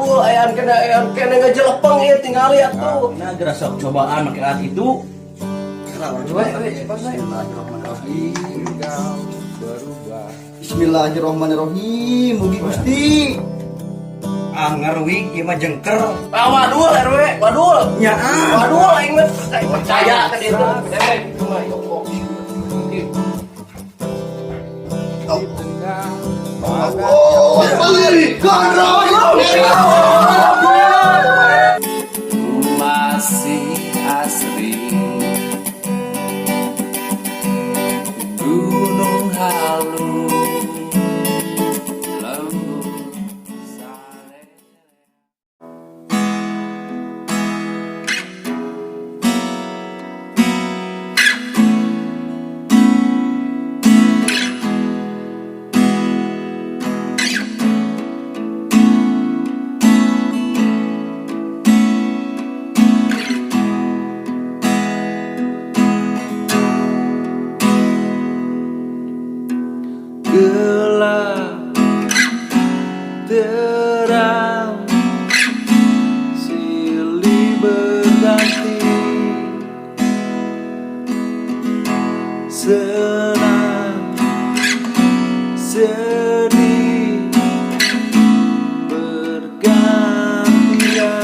Waduh, ayaan kena ayaan kena ngejelepeng ieu tingali atuh. Nah, geura sok cobaan make alat itu. We, we, cepat we. Bismillahirrahmanirrahim. Berubah. Bismillahirrahmanirrahim. Mugi Gusti. Ah, ngerwi ieu mah jengker. Ah, waduh, RW, waduh. Nya ah. Waduh, aing mah percaya ka ditu. Eh, itu mah yoko. Di tengah Oh, beli. Gondrong. Masih asri Gunung Halu Lembur Sare. Gelap terang silih berganti, senang sedih bergantian.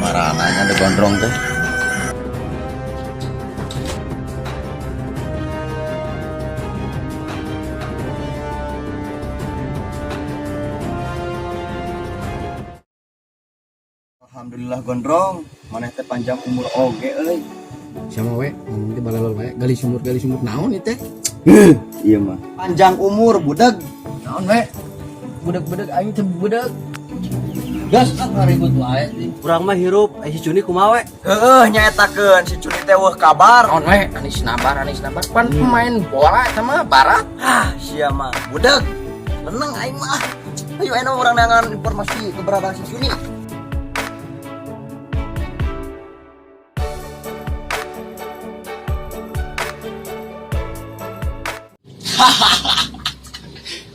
Marananya ada gondrong teh. Alhamdulillah gondrong, maneh teh panjang umur oge euy. Sama we ngomong teh balalol wae, gali sumur naon ieu teh? Iya mah. Panjang umur budeg. Naon we? Budeg-budeg aing teh budeg. Gas ah ngaribut wae. Urang mah hirup, ai si Cuni kumaha we? Heeh, nyaetakeun si Cuni teh weuh kabar. Naon we? Anis nabar pan pemain bola sama barat. Ah, sia mah budeg. Leneng aing mah. Ayo enak urang neangan informasi keberadaan si Cuni.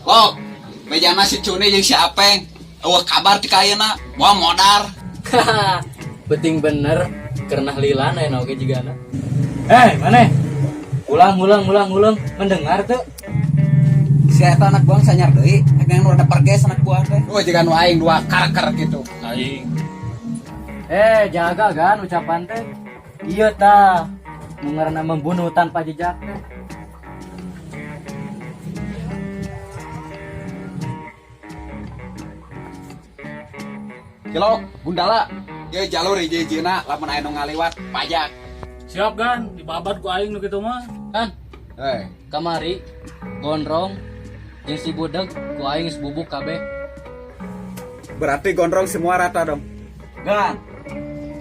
Kok, mejana si Cuni jeung si Apeng. Eueuh kabar ti kayeuna, moal modar. Penting bener karena lila aya oge jigana. Eh, mana? Ulang, ulang, ulang, ulang. Mendengar tuh. Si eta anak buah sanyar deui, rek nu rada perges anak buah teh. Oh, jiga nu aing dua karker gitu. Aing. Eh, jaga kan ucapan teh. Iya ta. Nu ngaranna membunuh tanpa jejak teh. Cilok, Gundala. Ieu jalur hiji-hijina lamun aya nu ngaliwat pajak. Siap kan, dibabat ku aing nu kitu mah. Kan, Eh, kamari gondrong jeung si budeg ku aing geus bubuk kabeh. Berarti gondrong semua rata dong. Gan.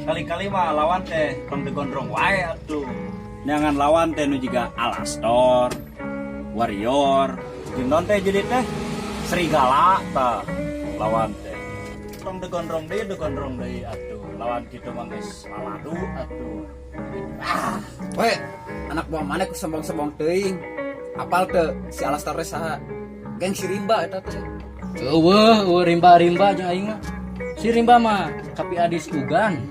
Kali-kali mah lawan teh tong teu gondrong wae atuh. Neangan lawan teh nu jiga Alastor, Warrior, jeung naon teh jadi teh serigala tah lawan teh. Tong teu gondrong deui, teu gondrong deui atuh. Lawan kitu mah geus laladu atuh. We, anak buah mana ku sombong-sombong teuing. Apal teu si Alastor teh saha? Geng si Rimba eta teh. Eueuh, eueuh rimba-rimba jeung aing mah. Si rimba mah kapi adis ugan.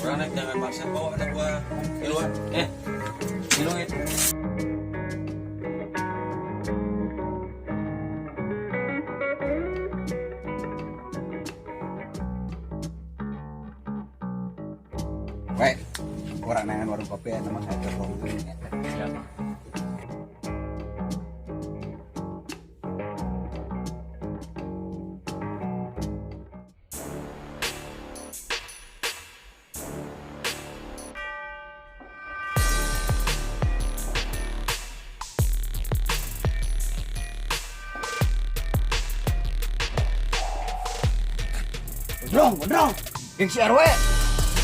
Urang naik jangan maksa bawa anak buah keluar. Eh, minum itu. We, urang neangan warung kopi eta mah kayak tong. Siap. Gondrong, gondrong. Geng si RW.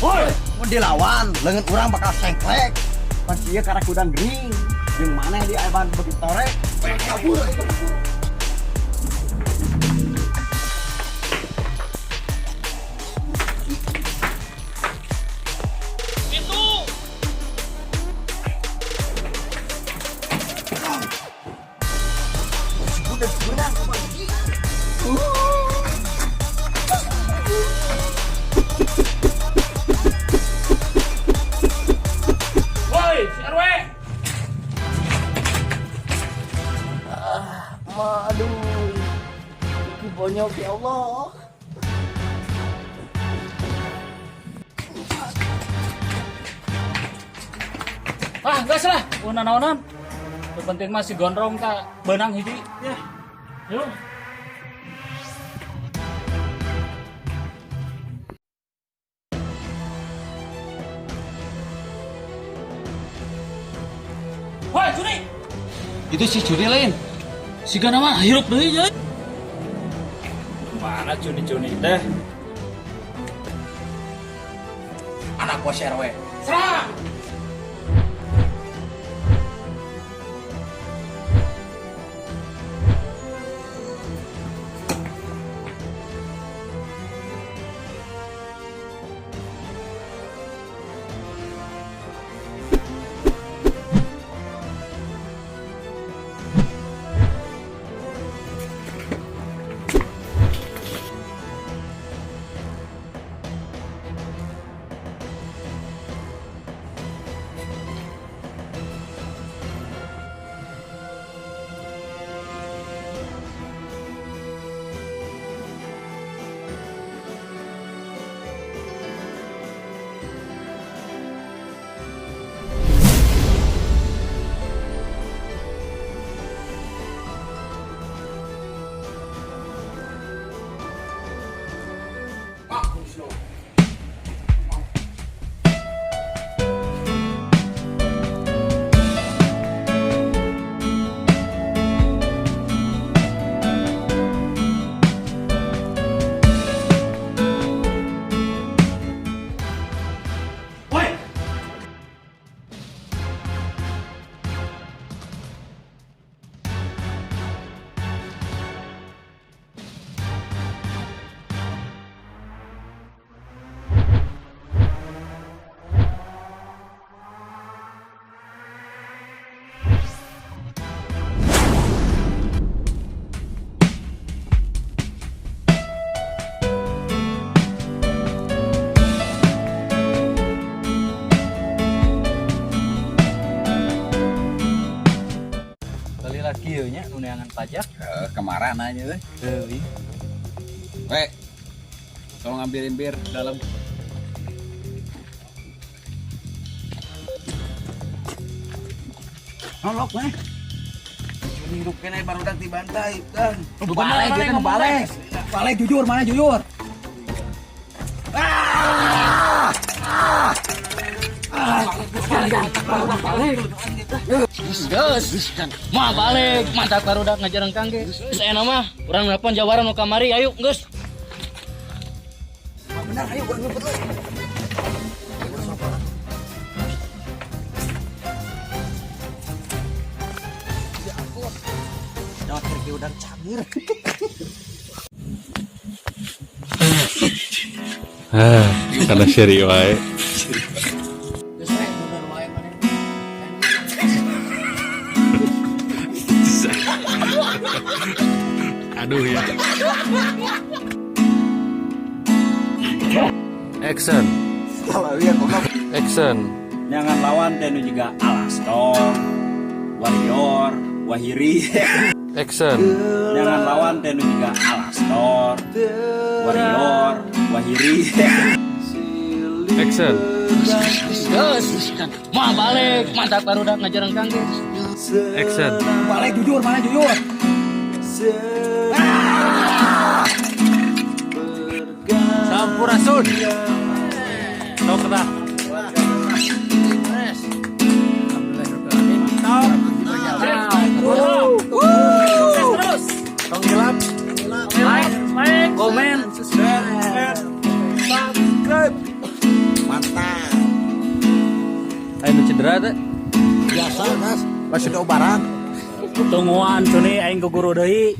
Woi, mau dilawan, leungeun urang bakal sengklek. Pan ieu karek hudang gering. Jeung maneh di aban beuki torek. Kabur, kabur. Udah benang. Woi, si RW. Aduh. Iki bonyok ya Allah. Ah, geus lah, ulah naonan. Nu penting mah si gondrong ka beunang hiji. Ya. Yuk. Woi, Juni. Itu si Juni lain. Si Gana mah hirup deui je. Mana cuni-cuni teh? Anak buah si RW. Serang. Woi. Kali lagi ya nya undangan pajak. Eh, kemarin aja euy. Heuh. We. Tolong ambilin bir dalam. Nolok maneh. Juni hirup keneh barudak dibantai dan. Balik kita balik. Balik jujur, mana jujur? Geus. Mah balik, mantap barudak ngajaran kangge. Geus aya mah, urang nelpon jawara nu kamari, ayo geus. Benar, ayo gua nyebut lu. Ya ampun. Lewat kiri udang cagir. Ah, karena seri wae. Geus we bener wae maneh. Aduh ya. Action. Kalau iya goblok. Action. Jangan lawan teh nu juga Alastor, Warrior, Wahiri. Action. Jangan lawan teh nu juga Alastor, Warrior, Wahiri. Action. Geus. Mah balik, mantap barudak ngajaran kangge. Action. Balik jujur, mana jujur? Sampurasun. Sok dah. Beres. Sukses terus. Tong gelap. Like, komen, Subscribe. Mantap. Aya nu cedera teh? Biasa, Mas. Masih ada obaran. Tungguan suni aing ke guru deui.